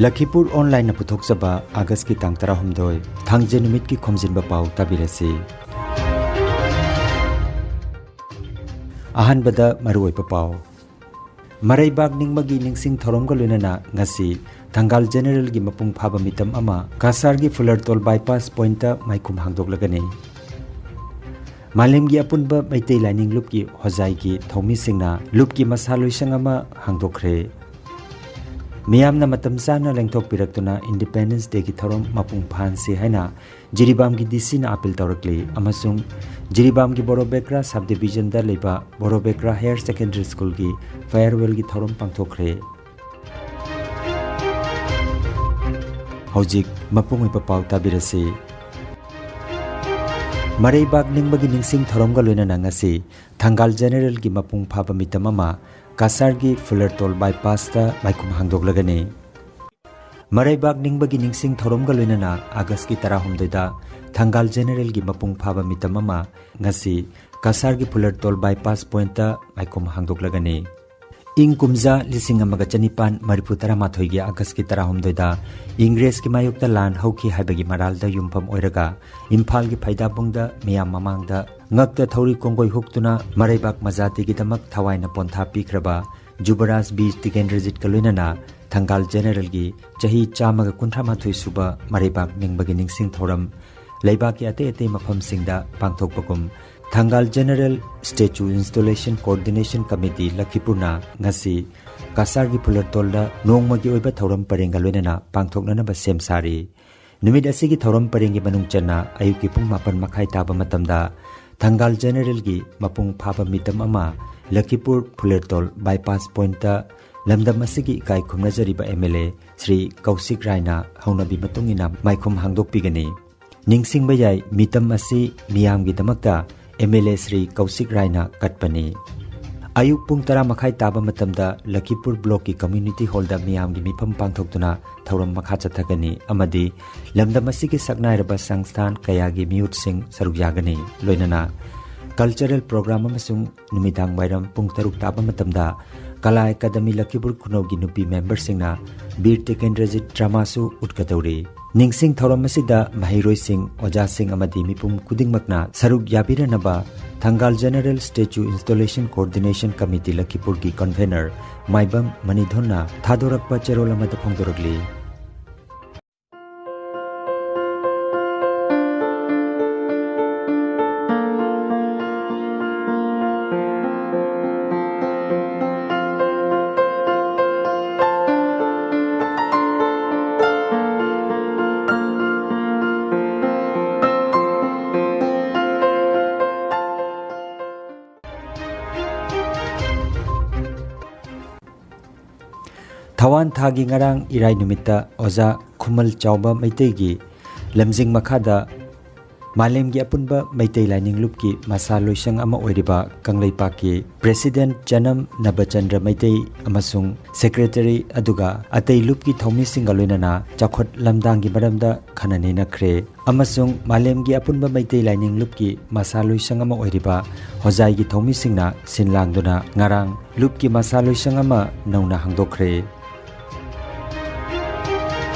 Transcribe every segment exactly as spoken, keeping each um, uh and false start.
ꯂꯈꯤꯄꯨꯔ ꯑꯣꯟꯂꯥꯏꯟꯅ ꯄꯨꯊꯣꯛꯆꯕ ꯑꯥꯒꯁꯀꯤ ꯇꯥꯡ ꯇꯔꯥꯍꯨꯝꯗꯣꯏ, ꯊꯥꯡꯖ ꯅꯨꯃꯤꯠꯀꯤ ꯈꯣꯝꯖꯤꯟꯕ ꯄꯥꯎ ꯇꯥꯕꯤꯔꯁꯤ꯫ ꯑꯍꯥꯟꯕꯗ ꯃꯔꯨꯑꯣꯏꯕ ꯄꯥꯎ꯫ ꯃꯔꯩꯕꯥꯛ ꯅꯤꯡꯕꯒꯤ ꯅꯤꯡꯁꯤꯡ ꯊꯧꯔꯝꯒ ꯂꯣꯏꯅꯅ ꯉꯁꯤ ꯊꯪꯒꯥꯜ ꯖꯦꯅꯦꯔꯦꯜꯒꯤ ꯃꯄꯨꯡ ꯐꯥꯕ ꯃꯤꯇꯝ ꯑꯃ ꯀꯁꯥꯔꯒꯤ ꯐꯨꯂꯔꯇꯣꯜ ꯕꯥꯏꯄꯥꯁ ꯄꯣꯏꯟꯠꯇ ꯃꯥꯏꯈꯨꯝ ꯍꯥꯡꯗꯣꯛꯂꯒꯅꯤ꯫ ꯃꯥꯂꯦꯝꯒꯤ ꯑꯄꯨꯟꯕ ꯃꯩꯇꯩ ꯂꯥꯏꯅꯤꯡ ꯂꯨꯞꯀꯤ ꯍꯣꯖꯥꯏꯒꯤ ꯊꯧꯃꯤꯁꯤꯡꯅ ꯂꯨꯞꯀꯤ ꯃꯁꯥ ꯂꯣꯏꯁꯪ ꯑꯃ ꯍꯥꯡꯗꯣꯛꯈ꯭ꯔꯦ꯫ ꯃꯤꯌꯥꯝꯅ ꯃꯇꯝ ꯆꯥꯅ ꯂꯦꯡꯊꯣꯛꯄꯤꯔꯛꯇꯨꯅ ꯏꯟꯗꯤꯄꯦꯟꯗꯦꯟꯁ ꯗꯦꯒꯤ ꯊꯧꯔꯝ ꯃꯄꯨꯡ ꯐꯥꯍꯟꯁꯤ ꯍꯥꯏꯅ ꯖꯤꯔꯤꯕꯥꯝꯒꯤ ꯗꯤ ꯁꯤꯅ ꯑꯥꯄꯤꯜ ꯇꯧꯔꯛꯂꯤ ꯑꯃꯁꯨꯡ ꯖꯤꯔꯤꯕꯥꯝꯒꯤ ꯕꯣꯔꯣꯕꯦꯀ꯭ꯔꯥ ꯁꯕ ꯗꯤꯕꯤꯖꯟꯗ ꯂꯩꯕ ꯕꯣꯔꯣꯕꯦꯀ꯭ꯔꯥ ꯍꯥꯌꯔ ꯁꯦꯀꯦꯟꯗꯔꯤ ꯁ꯭ꯀꯨꯜꯒꯤ ꯐꯦꯌꯔꯋꯦꯜꯒꯤ ꯊꯧꯔꯝ ꯄꯥꯡꯊꯣꯛꯈ꯭ꯔꯦ꯫ ꯍꯧꯖꯤꯛ ꯃꯄꯨꯡ ꯑꯣꯏꯕ ꯄꯥꯎ ꯇꯥꯕꯤꯔꯁꯤ꯫ ꯃꯔꯩꯕꯥꯛ ꯅꯤꯡꯕꯒꯤ ꯅꯤꯡꯁꯤꯡ ꯊꯧꯔꯝꯒ ꯂꯣꯏꯅꯅ ꯉꯁꯤ ꯊꯪꯒꯥꯜ ꯖꯦꯅꯦꯔꯦꯜꯒꯤ ꯃꯄꯨꯡ ꯐꯥꯕ ꯃꯤꯇꯝ ꯑꯃ ꯀꯁꯥꯔꯒꯤ ꯐꯨꯂꯔꯇꯣꯜ ꯕꯥꯏꯄꯥꯁꯇ ꯃꯥꯏꯈꯨꯝ ꯍꯥꯡꯗꯣꯛꯂꯒꯅꯤ꯫ ꯃꯔꯩꯕꯥꯛ ꯅꯤꯡꯕꯒꯤ ꯅꯤꯡꯁꯤꯡ ꯊꯧꯔꯝꯒ ꯂꯣꯏꯅꯅ ꯑꯥꯒꯁꯀꯤ ꯇꯔꯥꯍꯨꯝꯗꯣꯏꯗ ꯊꯪꯒꯥꯜ ꯖꯦꯅꯦꯔꯦꯜꯒꯤ ꯃꯄꯨꯡ ꯐꯥꯕ ꯃꯤꯇꯝ ꯑꯃ ꯉꯁꯤ ꯀꯁꯥꯔꯒꯤ ꯐꯨꯂꯔꯇꯣꯜ ꯕꯥꯏꯄꯥꯁ ꯄꯣꯏꯟꯠꯇ ꯃꯥꯏꯈꯨꯝ ꯍꯥꯡꯗꯣꯛꯂꯒꯅꯤ꯫ ꯏꯪ ꯀꯨꯝꯖꯥ ꯂꯤꯁꯤꯡ ꯑꯃꯒ ꯆꯅꯤꯄꯥꯟ ꯃꯔꯤꯐꯨ ꯇꯔꯥꯃꯥꯊꯣꯏꯒꯤ ꯑꯥꯒꯁꯀꯤ ꯇꯔꯥꯍꯨꯝꯗꯣꯏꯗ ꯏꯪꯔꯦꯖꯀꯤ ꯃꯥꯌꯣꯛꯇ ꯂꯥꯟ ꯍꯧꯈꯤ ꯍꯥꯏꯕꯒꯤ ꯃꯔꯥꯜꯗ ꯌꯨꯝꯐꯝ ꯑꯣꯏꯔꯒ ꯏꯝꯐꯥꯜꯒꯤ ꯐꯩꯗꯥꯕꯨꯡꯗ ꯃꯤꯌꯥꯝ ꯃꯃꯥꯡꯗ ꯉꯛꯇ ꯊꯧꯔꯤ ꯀꯣꯡꯒꯣꯏ ꯍꯨꯛꯇꯨꯅ ꯃꯔꯩꯕꯥꯛ ꯃꯖꯥꯇꯤꯒꯤꯗꯃꯛ ꯊꯋꯥꯏꯅ ꯄꯣꯟꯊꯥ ꯄꯤꯈ꯭ꯔꯕ ꯖꯨꯕꯔꯥꯖ ꯕꯤꯔ ꯇꯤꯀꯦꯟꯗ꯭ꯔꯖꯤꯠꯀ ꯂꯣꯏꯅꯅ ꯊꯪꯒꯥꯜ ꯖꯦꯅꯦꯔꯦꯜꯒꯤ ꯆꯍꯤ ꯆꯥꯝꯃꯒ ꯀꯨꯟꯊ꯭ꯔꯥ ꯃꯥꯊꯣꯏ ꯁꯨꯕ ꯃꯔꯩꯕꯥꯛ ꯅꯤꯡꯕꯒꯤ ꯅꯤꯡꯁꯤꯡ ꯊꯧꯔꯝ ꯂꯩꯕꯥꯛꯀꯤ ꯑꯇꯩ ꯑꯇꯩ ꯃꯐꯝꯁꯤꯡꯗ ꯄꯥꯡꯊꯣꯛꯄꯒꯨꯝ Thangal general statue installation coordination committee ꯂꯈꯤꯄꯨꯔꯅ ꯉꯁꯤ ꯀꯁꯥꯔꯒꯤ ꯐꯨꯂꯔꯇꯣꯜꯗ ꯅꯣꯡꯃꯒꯤ ꯑꯣꯏꯕ ꯊꯧꯔꯝ ꯄꯔꯦꯡꯒ ꯂꯣꯏꯅꯅ ꯄꯥꯡꯊꯣꯛꯅꯅꯕ ꯁꯦꯝ ꯁꯥꯔꯤ꯫ ꯅꯨꯃꯤꯠ ꯑꯁꯤꯒꯤ ꯊꯧꯔꯝ ꯄꯔꯦꯡꯒꯤ ꯃꯅꯨꯡ ꯆꯟꯅ ꯑꯌꯨꯛꯀꯤ ꯄꯨꯡ ꯃꯥꯄꯟ ꯃꯈꯥꯏ ꯇꯥꯕ ꯃꯇꯝꯗ ꯊꯪꯒꯥꯜ ꯖꯦꯅꯦꯔꯦꯜꯒꯤ ꯃꯄꯨꯡ ꯐꯥꯕ ꯃꯤꯇꯝ ꯑꯃ ꯂꯈꯤꯄꯨꯔ ꯐꯨꯂꯔꯇꯣꯜ ꯕꯥꯏꯄꯥꯁ ꯄꯣꯏꯟꯠꯇ ꯂꯝꯗꯝ ꯑꯁꯤꯒꯤ ꯏꯀꯥꯏ ꯈꯨꯝꯅꯖꯔꯤꯕ ꯑꯦꯝ ꯑꯦꯜ ꯑꯦ ꯁ꯭ꯔꯤ ꯀꯧꯁꯤꯛ ꯔꯥꯏꯅ ꯍꯧꯅꯕꯤ ꯃꯇꯨꯡ ꯏꯟꯅ ꯃꯥꯏꯈꯨꯝ ꯍꯥꯡꯗꯣꯛꯄꯤꯒꯅꯤ꯫ ꯅꯤꯡꯁꯤꯡꯕ ꯌꯥꯏ, ꯃꯤꯇꯝ ꯑꯁꯤ ꯃꯤꯌꯥꯝꯒꯤꯗꯃꯛꯇ ꯑꯦꯝ ꯑꯦꯜ ꯑꯦ ꯁ꯭ꯔꯤ ꯀꯧꯁꯤꯛ ꯔꯥꯏꯅ ꯀꯠꯄꯅꯤ꯫ ꯑꯌꯨꯛ ꯄꯨꯡ ꯇꯔꯥ ꯃꯈꯥꯏ ꯇꯥꯕ ꯃꯇꯝꯗ ꯂꯈꯤꯄꯨꯔ ꯕ꯭ꯂꯣꯛꯀꯤ ꯀꯝꯃ꯭ꯌꯨꯅꯤꯇꯤ ꯍꯣꯜꯗ ꯃꯤꯌꯥꯝꯒꯤ ꯃꯤꯐꯝ ꯄꯥꯡꯊꯣꯛꯇꯨꯅ ꯊꯧꯔꯝ ꯃꯈꯥ ꯆꯠꯊꯒꯅꯤ ꯑꯃꯗꯤ ꯂꯝꯗꯝ ꯑꯁꯤꯒꯤ ꯁꯛꯅꯥꯏꯔꯕ ꯁꯪꯁꯊꯥꯟ ꯀꯌꯥꯒꯤ ꯃꯤꯍꯨꯠꯁꯤꯡ ꯁꯔꯨꯛ ꯌꯥꯒꯅꯤ꯫ ꯂꯣꯏꯅꯅ ꯀꯜꯆꯔꯦꯜ ꯄ꯭ꯔꯣꯒ꯭ꯔꯥꯝ ꯑꯃꯁꯨꯡ ꯅꯨꯃꯤꯗꯥꯡ ꯋꯥꯏꯔꯝ ꯄꯨꯡ ꯇꯔꯨꯛ ꯇꯥꯕ ꯃꯇꯝꯗ ꯀꯂꯥ ꯑꯦꯀꯥꯗꯃꯤ ꯂꯈꯤꯄꯨꯔ ꯈꯨꯅꯧꯒꯤ ꯅꯨꯄꯤ ꯃꯦꯝꯕꯔꯁꯤꯡꯅ ꯕꯤꯔ ꯇꯤꯀꯦꯟꯗ꯭ꯔꯖꯤꯠ ꯗ꯭ꯔꯃꯥꯁꯨ ꯎꯠꯀꯗꯧꯔꯤ꯫ ꯅꯤꯡꯁꯤꯡ ꯊꯧꯔꯝ ꯑꯁꯤꯗ ꯃꯍꯩꯔꯣꯏꯁꯤꯡ, ꯑꯣꯖꯥꯁꯤꯡ ꯑꯃꯗꯤ ꯃꯤꯄꯨꯝ ꯈꯨꯗꯤꯡꯃꯛꯅ ꯁꯔꯨꯛ ꯌꯥꯕꯤꯔꯅꯕ Thangal general statue installation coordination committee ꯂꯈꯤꯄꯨꯔꯒꯤ ꯀꯟꯚꯦꯅꯔ ꯃꯥꯏꯕꯝ ꯃꯅꯤꯙꯣꯟꯅ ꯊꯥꯗꯣꯔꯛꯄ ꯆꯦꯔꯣꯜ ꯑꯃꯗ ꯐꯣꯡꯗꯣꯔꯛꯂꯤ꯫ ꯊꯋꯥꯟ ꯊꯥꯒꯤ ꯉꯔꯥꯡ ꯏꯔꯥꯏ ꯅꯨꯃꯤꯠꯇ ꯑꯣꯖꯥ ꯈꯨꯃꯜ ꯆꯥꯎꯕ ꯃꯩꯇꯩꯒꯤ ꯂꯝꯖꯤꯡ ꯃꯈꯥꯗ ꯃꯥꯂꯦꯝꯒꯤ ꯑꯄꯨꯟꯕ ꯃꯩꯇꯩ ꯂꯥꯏꯅꯤꯡ ꯂꯨꯞꯀꯤ ꯃꯁꯥ ꯂꯣꯏꯁꯪ ꯑꯃ ꯑꯣꯏꯔꯤꯕ ꯀꯪꯂꯩꯄꯥꯛꯀꯤ ꯄ꯭ꯔꯦꯁꯤꯗꯦꯟꯠ ꯖꯅꯝ ꯅꯕꯆꯟꯗ꯭ꯔ ꯃꯩꯇꯩ ꯑꯃꯁꯨꯡ ꯁꯦꯀ꯭ꯔꯦꯇꯔꯤ ꯑꯗꯨꯒ ꯑꯇꯩ ꯂꯨꯞꯀꯤ ꯊꯧꯃꯤꯁꯤꯡꯒ ꯂꯣꯏꯅꯅ ꯆꯥꯎꯈꯠ ꯂꯝꯗꯥꯡꯒꯤ ꯃꯔꯝꯗ ꯈꯟꯅ ꯅꯩꯅꯈ꯭ꯔꯦ꯫ ꯑꯃꯁꯨꯡ ꯃꯥꯂꯦꯝꯒꯤ ꯑꯄꯨꯟꯕ ꯃꯩꯇꯩ ꯂꯥꯏꯅꯤꯡ ꯂꯨꯞꯀꯤ ꯃꯁꯥ ꯂꯣꯏꯁꯪ ꯑꯃ ꯑꯣꯏꯔꯤꯕ ꯍꯣꯖꯥꯏꯒꯤ ꯊꯧꯃꯤꯁꯤꯡꯅ ꯁꯤꯟ ꯂꯥꯡꯗꯨꯅ ꯉꯔꯥꯡ ꯂꯨꯞꯀꯤ ꯃꯁꯥ ꯂꯣꯏꯁꯪ ꯑꯃ ꯅꯧꯅ ꯍꯥꯡꯗꯣꯛꯈ꯭ꯔꯦ꯫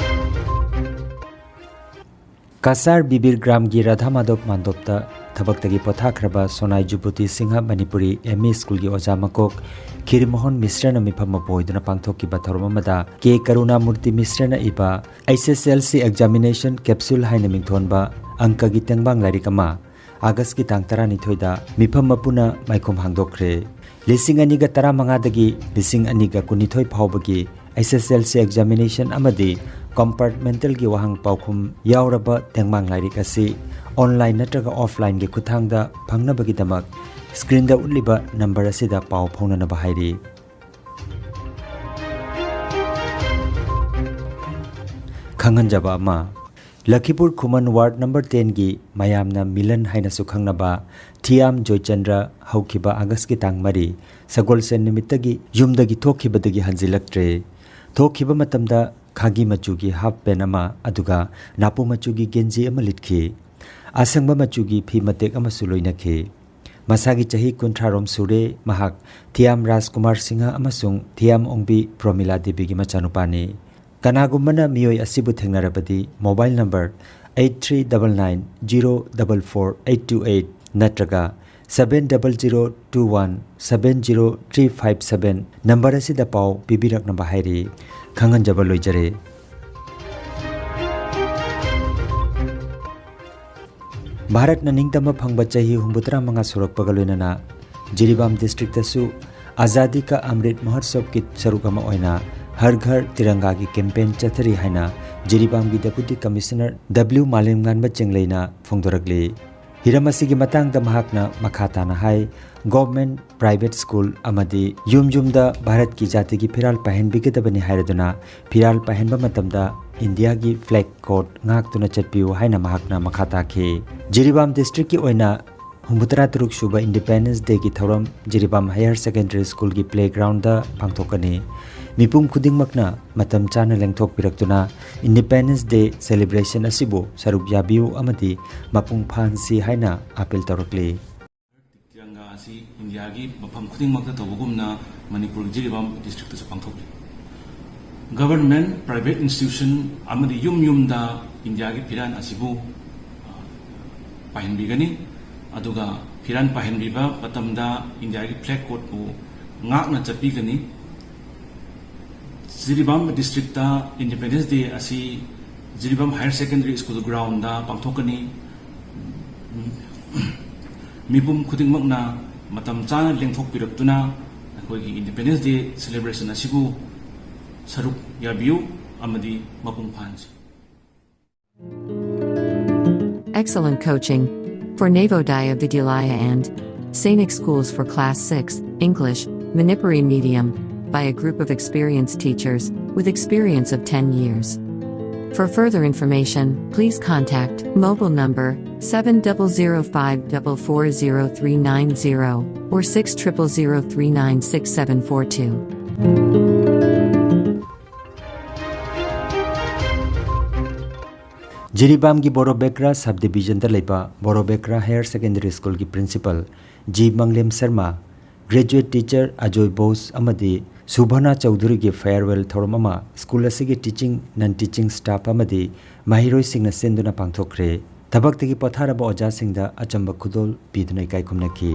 ꯀꯁꯥꯔ ꯕꯤꯕꯤꯔ ꯒ꯭ꯔꯥꯝꯒꯤ ꯔꯥꯙꯥ ꯃꯥꯙꯕ ꯃꯥꯟꯗꯣꯞꯇ ꯊꯕꯛꯇꯒꯤ ꯄꯣꯊꯥꯈ꯭ꯔꯕ ꯁꯣꯅꯥꯏ ꯖꯨꯕꯨꯇꯤ ꯁꯤꯡꯍ ꯃꯅꯤꯄꯨꯔꯤ ꯑꯦꯝ ꯏ ꯁ꯭ꯀꯨꯜꯒꯤ ꯑꯣꯖꯥ ꯃꯀꯣꯛ ꯈꯤꯔꯤꯃꯣꯍꯟ ꯃꯤꯁ꯭ꯔꯅ ꯃꯤꯐꯝ ꯃꯄꯨ ꯑꯣꯏꯗꯨꯅ ꯄꯥꯡꯊꯣꯛꯈꯤꯕ ꯊꯧꯔꯝ ꯑꯃꯗ ꯀꯦ ꯀꯔꯨꯅꯥꯃꯨꯔꯇꯤ ꯃꯤꯁ꯭ꯔꯅ ꯏꯕ ꯑꯩꯆ ꯑꯦꯁ ꯑꯦꯜ ꯁꯤ ꯑꯦꯛꯖꯥꯃꯤꯅꯦꯁꯟ ꯀꯦꯞꯁꯨꯜ ꯍꯥꯏꯅ ꯃꯤꯡꯊꯣꯟꯕ ꯑꯪꯀꯒꯤ ꯇꯦꯡꯕꯥꯡ ꯂꯥꯏꯔꯤꯛ ꯑꯃ ꯑꯥꯒꯁꯀꯤ ꯇꯥꯡ ꯇꯔꯥꯅꯤꯊꯣꯏꯗ ꯃꯤꯐꯝ ꯃꯄꯨꯅ ꯃꯥꯏꯈꯨꯝ ꯍꯥꯡꯗꯣꯛꯈ꯭ꯔꯦ꯫ ꯂꯤꯁꯤꯡ ꯑꯅꯤꯒ ꯇꯔꯥꯃꯉꯥꯗꯒꯤ ꯂꯤꯁꯤꯡ ꯑꯅꯤꯒ ꯀꯨꯟꯅꯤꯊꯣꯏ ꯐꯥꯎꯕꯒꯤ ꯑꯩꯆ ꯑꯦꯁ ꯑꯦꯜ ꯁꯤ ꯑꯦꯛꯖꯥꯃꯤꯅꯦꯁꯟ ꯑꯃꯗꯤ ꯀꯝꯄꯥꯔꯠꯃꯦꯟꯇꯦꯜꯒꯤ ꯋꯥꯍꯪ ꯄꯥꯎꯈꯨꯝ ꯌꯥꯎꯔꯕ ꯇꯦꯡꯕꯥꯡ ꯂꯥꯏꯔꯤꯛ ꯑꯁꯤ ꯑꯣꯟꯂꯥꯏꯟ ꯅꯠꯇ꯭ꯔꯒ ꯑꯣꯐꯂꯥꯏꯟꯒꯤ ꯈꯨꯠꯊꯥꯡꯗ ꯐꯪꯅꯕꯒꯤꯗꯃꯛ ꯁ꯭ꯀ꯭ꯔꯤꯟꯗ ꯎꯠꯂꯤꯕ ꯅꯝꯕꯔ ꯑꯁꯤꯗ ꯄꯥꯎ ꯐꯥꯎꯅꯅꯕ ꯍꯥꯏꯔꯤ꯫ ꯈꯪꯍꯟꯖꯕ ꯑꯃ, ꯂꯈꯤꯄꯨꯔ ꯈꯨꯃꯟ ꯋꯥꯔꯗ ꯅꯝꯕꯔ ꯇꯦꯟꯒꯤ ꯃꯌꯥꯝꯅ ꯃꯤꯂꯟ ꯍꯥꯏꯅꯁꯨ ꯈꯪꯅꯕ ꯊꯤꯌꯥꯝ ꯖꯣꯏꯆꯟꯗ꯭ꯔ ꯍꯧꯈꯤꯕ ꯑꯥꯒꯁꯀꯤ ꯇꯥꯡ ꯃꯔꯤ, ꯁꯒꯣꯜꯁꯦꯟ ꯅꯨꯃꯤꯠꯇꯒꯤ ꯌꯨꯝꯗꯒꯤ ꯊꯣꯛꯈꯤꯕꯗꯒꯤ ꯍꯟꯖꯤꯜꯂꯛꯇ꯭ꯔꯦ꯫ ꯊꯣꯛꯈꯤꯕ ꯃꯇꯝꯗ ꯈꯥꯒꯤ ꯃꯆꯨꯒꯤ ꯍꯥꯐ ꯄꯦꯟ ꯑꯃ ꯑꯗꯨꯒ ꯅꯥꯄꯨ ꯃꯆꯨꯒꯤ ꯒꯦꯟꯖꯤ ꯑꯃ ꯂꯤꯠꯈꯤ꯫ ꯑꯁꯪꯕ ꯃꯆꯨꯒꯤ ꯐꯤ ꯃꯇꯦꯛ ꯑꯃꯁꯨ ꯂꯣꯏꯅꯈꯤ꯫ ꯃꯁꯥꯒꯤ ꯆꯍꯤ ꯀꯨꯟꯊ꯭ꯔꯥ ꯔꯣꯝ ꯁꯨꯔꯦ꯫ ꯃꯍꯥꯛ ꯊꯤꯌꯥꯝ ꯔꯥꯖꯀꯨꯃꯥꯔ ꯁꯤꯡꯍ ꯑꯃꯁꯨꯡ ꯊꯤꯌꯥꯝ ꯑꯣꯡꯕꯤ ꯄ꯭ꯔꯣꯃꯤꯂꯥ ꯗꯦꯕꯤꯒꯤ ꯃꯆꯥꯅꯨꯄꯥꯅꯤ꯫ ꯀꯅꯥꯒꯨꯝꯕꯅ ꯃꯤꯑꯣꯏ ꯑꯁꯤꯕꯨ ꯊꯦꯡꯅꯔꯕꯗꯤ mobile number eight three double nine zero double four eight two eight ꯅꯠꯇ꯭ꯔꯒ seven double zero two one seven zero three five seven number ꯑꯁꯤꯗ ꯄꯥꯎ ꯄꯤꯕꯤꯔꯛꯅꯕ ꯍꯥꯏꯔꯤ꯫ ꯈꯪꯍꯟꯖꯕ ꯂꯣꯏꯖꯔꯦ꯫ ꯚꯥꯔꯠꯅ ꯅꯤꯡꯇꯝꯕ ꯐꯪꯕ ꯆꯍꯤ ꯍꯨꯝꯐꯨꯇꯔꯥ ꯃꯉꯥ ꯁꯨꯔꯛꯄꯒ ꯂꯣꯏꯅꯅ ꯖꯤꯔꯤꯕꯥꯝ ꯗꯤꯁꯇ꯭ꯔꯤꯛꯇꯁꯨ ꯑꯖꯥꯗꯤ ꯀꯥ ꯑꯃ꯭ꯔꯤꯠ ꯃꯍꯣꯠꯁꯕꯀꯤ ꯁꯔꯨꯛ ꯑꯃ ꯑꯣꯏꯅ ꯍꯔ ꯘꯔ ꯇꯤꯔꯪꯒꯥꯒꯤ ꯀꯦꯝꯄꯦꯟ ꯆꯠꯊꯔꯤ ꯍꯥꯏꯅ ꯖꯤꯔꯤꯕꯥꯝꯒꯤ ꯗꯦꯄꯨꯇꯤ ꯀꯃꯤꯁꯅꯔ ꯗꯕ꯭ꯂꯤꯎ ꯃꯥꯂꯦꯝꯉꯥꯟꯕ ꯆꯤꯡꯂꯩꯅ ꯐꯣꯡꯗꯣꯔꯛꯂꯤ꯫ ꯍꯤꯔꯝ ꯑꯁꯤꯒꯤ ꯃꯇꯥꯡꯗ ꯃꯍꯥꯛꯅ ꯃꯈꯥ ꯇꯥꯅ ꯍꯥꯏ, ꯒꯣꯚꯔꯟꯃꯦꯟꯠ, ꯄ꯭ꯔꯥꯏꯚꯦꯠ ꯁ꯭ꯀꯨꯜ ꯑꯃꯗꯤ ꯌꯨꯝ ꯌꯨꯝꯗ ꯚꯥꯔꯠꯀꯤ ꯖꯥꯇꯤꯒꯤ ꯐꯤꯔꯥꯜ ꯄꯥꯏꯍꯟꯕꯤꯒꯗꯕꯅꯤ ꯍꯥꯏꯔꯗꯨꯅ ꯐꯤꯔꯥꯜ ꯄꯥꯏꯍꯟꯕ ꯃꯇꯝꯗ ꯏꯟꯗꯤꯌꯥꯒꯤ ꯐ꯭ꯂꯦꯒ ꯀꯣꯗ ꯉꯥꯛꯇꯨꯅ ꯆꯠꯄꯤꯌꯨ ꯍꯥꯏꯅ ꯃꯍꯥꯛꯅ ꯃꯈꯥ ꯇꯥꯈꯤ꯫ ꯖꯤꯔꯤꯕꯥꯝ ꯗꯤꯁꯇ꯭ꯔꯤꯛꯀꯤ ꯑꯣꯏꯅ ꯍꯨꯝꯐꯨꯇꯔꯥ ꯇꯔꯨꯛ ꯁꯨꯕ ꯏꯟꯗꯤꯄꯦꯟꯗꯦꯟꯁ ꯗꯦꯒꯤ ꯊꯧꯔꯝ ꯖꯤꯔꯤꯕꯥꯝ ꯍꯥꯌꯔ ꯁꯦꯀꯦꯟꯗꯔꯤ ꯁ꯭ꯀꯨꯜꯒꯤ ꯄ꯭ꯂꯦꯒ꯭ꯔꯥꯎꯟꯗ ꯄꯥꯡꯊꯣꯛꯀꯅꯤ꯫ ꯃꯤꯄꯨꯝ ꯈꯨꯗꯤꯡꯃꯛꯅ ꯃꯇꯝ ꯆꯥꯅ ꯂꯦꯡꯊꯣꯛꯄꯤꯔꯛꯇꯨꯅ ꯏꯟꯗꯤꯄꯦꯟꯗꯦꯟꯁ ꯗꯦ ꯁꯦꯂꯦꯕ꯭ꯔꯦꯁꯟ ꯑꯁꯤꯕꯨ ꯁꯔꯨꯛ ꯌꯥꯕꯤꯌꯨ ꯑꯃꯗꯤ ꯃꯄꯨꯡ ꯐꯥꯍꯟꯁꯤ ꯍꯥꯏꯅ ꯑꯥꯄꯤꯜ ꯇꯧꯔꯛꯂꯤ꯫ ꯇꯤꯔꯪꯒꯥ ꯑꯁꯤ ꯏꯟꯗꯤꯌꯥꯒꯤ ꯃꯐꯝ ꯈꯨꯗꯤꯡꯃꯛꯇ ꯇꯧꯕꯒꯨꯝꯅ ꯃꯅꯤꯄꯨꯔꯒꯤ ꯖꯤꯔꯤꯕꯥꯝ ꯗꯤꯁꯇ꯭ꯔꯤꯛꯇꯁꯨ ꯄꯥꯡꯊꯣꯛꯂꯤ꯫ ꯒꯚꯔꯟꯃꯦꯟꯠ, ꯄ꯭ꯔꯥꯏꯚꯦꯠ ꯏꯟꯁꯇꯤꯇ꯭ꯌꯨꯁꯟ ꯑꯃꯗꯤ ꯌꯨꯝ ꯌꯨꯝꯗ ꯏꯟꯗꯤꯌꯥꯒꯤ ꯐꯤꯔꯥꯜ ꯑꯁꯤꯕꯨ, ꯑ, ꯄꯥꯏꯍꯟꯕꯤꯒꯅꯤ꯫ ꯑꯗꯨꯒ ꯐꯤꯔꯥꯜ ꯄꯥꯏꯍꯟꯕꯤꯕ ꯃꯇꯝꯗ ꯏꯟꯗꯤꯌꯥꯒꯤ ꯐ꯭ꯂꯦꯒ ꯀꯣꯗꯄꯨ ꯉꯥꯛꯅ ꯆꯠꯄꯤꯒꯅꯤ꯫ ꯖꯤꯔꯤꯕꯥꯝ ꯗꯤꯁꯇ꯭ꯔꯤꯛꯇ ꯏꯟꯗꯤꯄꯦꯟꯗꯦꯟꯁ ꯗꯦ ꯑꯁꯤ Jiribam higher secondary school ground ꯄꯥꯡꯊꯣꯛꯀꯅꯤ꯫ ꯃꯤꯄꯨꯝ ꯈꯨꯗꯤꯡꯃꯛꯅ ꯃꯇꯝ ꯆꯥꯅ ꯂꯦꯡꯊꯣꯛꯄꯤꯔꯛꯇꯨꯅ ꯑꯩꯈꯣꯏꯒꯤ ꯏꯟꯗꯤꯄꯦꯟꯗꯦꯟꯁ ꯗꯦ ꯁꯦꯂꯦꯕ꯭ꯔꯦꯁꯟ ꯑꯁꯤꯕꯨ ꯁꯔꯨꯛ ꯌꯥꯕꯤꯌꯨ ꯑꯃꯗꯤ ꯃꯄꯨꯡ ꯐꯥꯍꯟꯁꯤ꯫ Excellent coaching for Navodaya Vidyalaya and Sainik schools for class six, English, Manipuri medium, by a group of experienced teachers with experience of ten years. For further information, please contact mobile number seven double zero five double four zero three nine zero or six triple zero three nine six seven four two. ꯖꯤꯔꯤꯕꯥꯝꯒꯤ Borobekra sub ꯗꯤꯕꯤꯖꯟꯗ ꯂꯩꯕ Borobekra higher secondary ꯁ꯭ꯀꯨꯜꯒꯤ principal G Manglem Sharma, graduate teacher Ajoy Bose ꯑꯃꯗꯤ Subhna ꯆꯧꯙꯨꯔꯤꯒꯤ farewell ꯊꯧꯔꯝ ꯑꯃ school ꯑꯁꯤꯒꯤ teaching, ꯅꯟ teaching staff ꯑꯃꯗꯤ ꯃꯍꯩꯔꯣꯏꯁꯤꯡꯅ ꯁꯤꯟꯗꯨꯅ ꯄꯥꯡꯊꯣꯛꯈ꯭ꯔꯦ꯫ ꯊꯕꯛꯇꯒꯤ ꯄꯣꯊꯥꯔꯕ ꯑꯣꯖꯥꯁꯤꯡꯗ ꯑꯆꯝꯕ ꯈꯨꯗꯣꯜ ꯄꯤꯗꯨꯅ ꯏꯀꯥꯏ ꯈꯨꯝꯅꯈꯤ꯫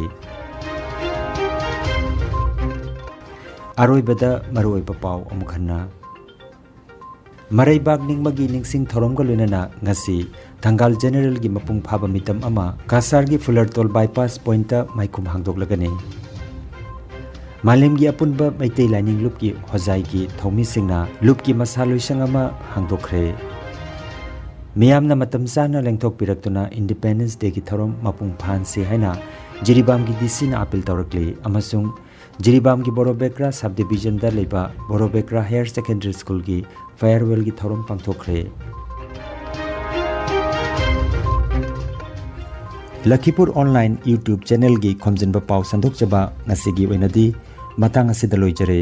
ꯑꯔꯣꯏꯕꯗ ꯃꯔꯨꯑꯣꯏꯕ ꯄꯥꯎ ꯑꯃꯨꯛ ꯍꯟꯅ꯫ ꯃꯔꯩꯕꯥꯛ ꯅꯤꯡꯃꯒꯤ ꯅꯤꯡꯁꯤꯡ ꯊꯧꯔꯝꯒ ꯂꯣꯏꯅꯅ ꯉꯁꯤ ꯊꯪꯒꯥꯜ ꯖꯦꯅꯦꯔꯦꯜꯒꯤ ꯃꯄꯨꯡ ꯐꯥꯕ ꯃꯤꯇꯝ ꯑꯃ ꯀꯁꯥꯔꯒꯤ ꯐꯨꯂꯔꯇꯣꯜ ꯕꯥꯏꯄꯥꯁ ꯄꯣꯏꯟꯠꯇ ꯃꯥꯏꯈꯨꯝ ꯍꯥꯡꯗꯣꯛꯂꯒꯅꯤ꯫ ꯃꯥꯂꯦꯝꯒꯤ ꯑꯄꯨꯟꯕ ꯃꯩꯇꯩ ꯂꯥꯏꯅꯤꯡ ꯂꯨꯞꯀꯤ ꯍꯣꯖꯥꯏꯒꯤ ꯊꯧꯃꯤꯁꯤꯡꯅ ꯂꯨꯞꯀꯤ ꯃꯁꯥ ꯂꯣꯏꯁꯪ ꯑꯃ ꯍꯥꯡꯗꯣꯛꯈ꯭ꯔꯦ꯫ ꯃꯤꯌꯥꯝꯅ ꯃꯇꯝ ꯆꯥꯅ ꯂꯦꯡꯊꯣꯛꯄꯤꯔꯛꯇꯨꯅ ꯏꯟꯗꯤꯄꯦꯟꯗꯦꯟꯁ ꯗꯦꯒꯤ ꯊꯧꯔꯝ ꯃꯄꯨꯡ ꯐꯥꯍꯟꯁꯤ ꯍꯥꯏꯅ ꯖꯤꯔꯤꯕꯥꯝꯒꯤ ꯗꯤ ꯁꯤꯅ ꯑꯥꯄꯤꯜ ꯇꯧꯔꯛꯂꯤ ꯑꯃꯁꯨꯡ ꯖꯤꯔꯤꯕꯥꯝꯒꯤ ꯕꯣꯔꯣꯕꯦꯀ꯭ꯔꯥ ꯁꯕ ꯗꯤꯕꯤꯖꯟꯗ ꯂꯩꯕ ꯕꯣꯔꯣꯕꯦꯀ꯭ꯔꯥ ꯍꯥꯌꯔ ꯁꯦꯀꯦꯟꯗꯔꯤ ꯁ꯭ꯀꯨꯜꯒꯤ ꯐꯦꯌꯔꯋꯦꯜꯒꯤ ꯊꯧꯔꯝ ꯄꯥꯡꯊꯣꯛꯈ꯭ꯔꯦ꯫ ꯂꯈꯤꯄꯨꯔ ꯑꯣꯟꯂꯥꯏꯟ YouTube ꯆꯦꯅꯦꯜꯒꯤ ꯈꯣꯝꯖꯤꯟꯕ ꯄꯥꯎ ꯁꯟꯗꯣꯛꯆꯕ ꯉꯁꯤꯒꯤ ꯑꯣꯏꯅꯗꯤ ꯃꯇꯥꯡ ꯑꯁꯤꯗ ꯂꯣꯏꯖꯔꯦ꯫